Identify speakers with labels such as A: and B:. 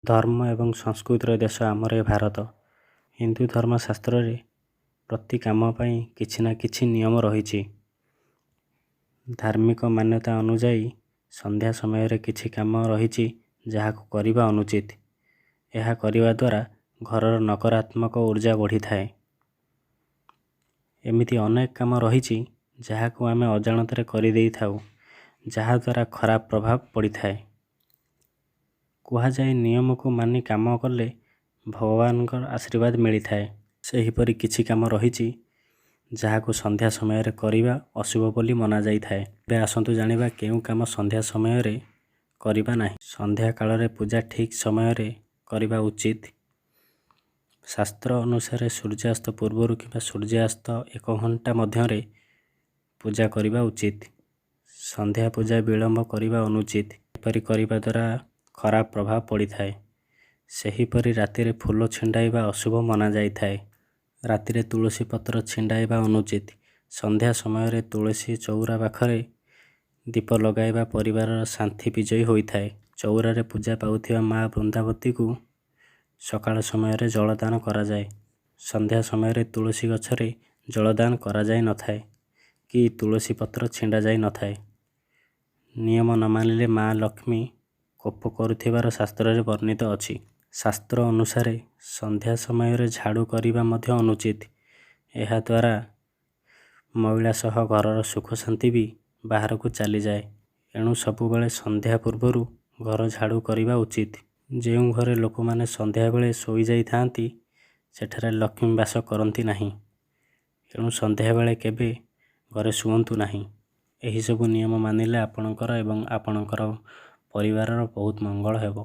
A: ଧର୍ମ ଏବଂ ସଂସ୍କୃତିର ଦେଶ ଆମର ଏ ଭାରତ। ହିନ୍ଦୁ ଧର୍ମ ଶାସ୍ତ୍ରରେ ପ୍ରତି କାମ ପାଇଁ କିଛି ନା କିଛି ନିୟମ ରହିଛି। ଧାର୍ମିକ ମାନ୍ୟତା ଅନୁଯାୟୀ ସନ୍ଧ୍ୟା ସମୟରେ କିଛି କାମ ରହିଛି ଯାହାକୁ କରିବା ଅନୁଚିତ। ଏହା କରିବା ଦ୍ୱାରା ଘରର ନକାରାତ୍ମକ ଉର୍ଜା ବଢ଼ିଥାଏ। ଏମିତି ଅନେକ କାମ ରହିଛି ଯାହାକୁ ଆମେ ଅଜାଣତରେ କରିଦେଇଥାଉ, ଯାହାଦ୍ୱାରା ଖରାପ ପ୍ରଭାବ ପଡ଼ିଥାଏ। କୁହାଯାଏ ନିୟମକୁ ମାନି କାମ କଲେ ଭଗବାନଙ୍କର ଆଶୀର୍ବାଦ ମିଳିଥାଏ। ସେହିପରି କିଛି କାମ ରହିଛି ଯାହାକୁ ସନ୍ଧ୍ୟା ସମୟରେ କରିବା ଅଶୁଭ ବୋଲି ମନାଯାଇଥାଏ। ଏବେ ଆସନ୍ତୁ ଜାଣିବା କେଉଁ କାମ ସନ୍ଧ୍ୟା ସମୟରେ କରିବା ନାହିଁ। ସନ୍ଧ୍ୟା କାଳରେ ପୂଜା ଠିକ୍ ସମୟରେ କରିବା ଉଚିତ। ଶାସ୍ତ୍ର ଅନୁସାରେ ସୂର୍ଯ୍ୟାସ୍ତ ପୂର୍ବରୁ କିମ୍ବା ସୂର୍ଯ୍ୟାସ୍ତ ଏକ ଘଣ୍ଟା ମଧ୍ୟରେ ପୂଜା କରିବା ଉଚିତ। ସନ୍ଧ୍ୟା ପୂଜା ବିଳମ୍ବ କରିବା ଅନୁଚିତ। ଏପରି କରିବା ଦ୍ୱାରା ଖରାପ ପ୍ରଭାବ ପଡ଼ିଥାଏ। ସେହିପରି ରାତିରେ ଫୁଲ ଛିଣ୍ଡାଇବା ଅଶୁଭ ମନାଯାଇଥାଏ। ରାତିରେ ତୁଳସୀ ପତ୍ର ଛିଣ୍ଡାଇବା ଅନୁଚିତ। ସନ୍ଧ୍ୟା ସମୟରେ ତୁଳସୀ ଚଉରା ପାଖରେ ଦୀପ ଲଗାଇବା ପରିବାରର ଶାନ୍ତି ବିଜୟୀ ହୋଇଥାଏ। ଚଉରାରେ ପୂଜା ପାଉଥିବା ମା ବୃନ୍ଦାବତୀକୁ ସକାଳ ସମୟରେ ଜଳଦାନ କରାଯାଏ। ସନ୍ଧ୍ୟା ସମୟରେ ତୁଳସୀ ଗଛରେ ଜଳଦାନ କରାଯାଇନଥାଏ କି ତୁଳସୀ ପତ୍ର ଛିଣ୍ଡାଯାଇନଥାଏ। ନିୟମ ନ ମାନିଲେ ମା ଲକ୍ଷ୍ମୀ କୋପ କରୁଥିବାର ଶାସ୍ତ୍ରରେ ବର୍ଣ୍ଣିତ ଅଛି। ଶାସ୍ତ୍ର ଅନୁସାରେ ସନ୍ଧ୍ୟା ସମୟରେ ଝାଡ଼ୁ କରିବା ମଧ୍ୟ ଅନୁଚିତ। ଏହାଦ୍ୱାରା ମଇଳା ସହ ଘରର ସୁଖ ଶାନ୍ତି ବି ବାହାରକୁ ଚାଲିଯାଏ। ଏଣୁ ସବୁବେଳେ ସନ୍ଧ୍ୟା ପୂର୍ବରୁ ଘର ଝାଡ଼ୁ କରିବା ଉଚିତ। ଯେଉଁ ଘରେ ଲୋକମାନେ ସନ୍ଧ୍ୟାବେଳେ ଶୋଇଯାଇଥାନ୍ତି, ସେଠାରେ ଲକ୍ଷ୍ମୀ ବାସ କରନ୍ତି ନାହିଁ। ଏଣୁ ସନ୍ଧ୍ୟାବେଳେ କେବେ ଘରେ ଶୁଅନ୍ତୁ ନାହିଁ। ଏହିସବୁ ନିୟମ ମାନିଲେ ଆପଣଙ୍କର ଏବଂ ଆପଣଙ୍କର ପରିବାରର ବହୁତ ମଙ୍ଗଳ ହେବ।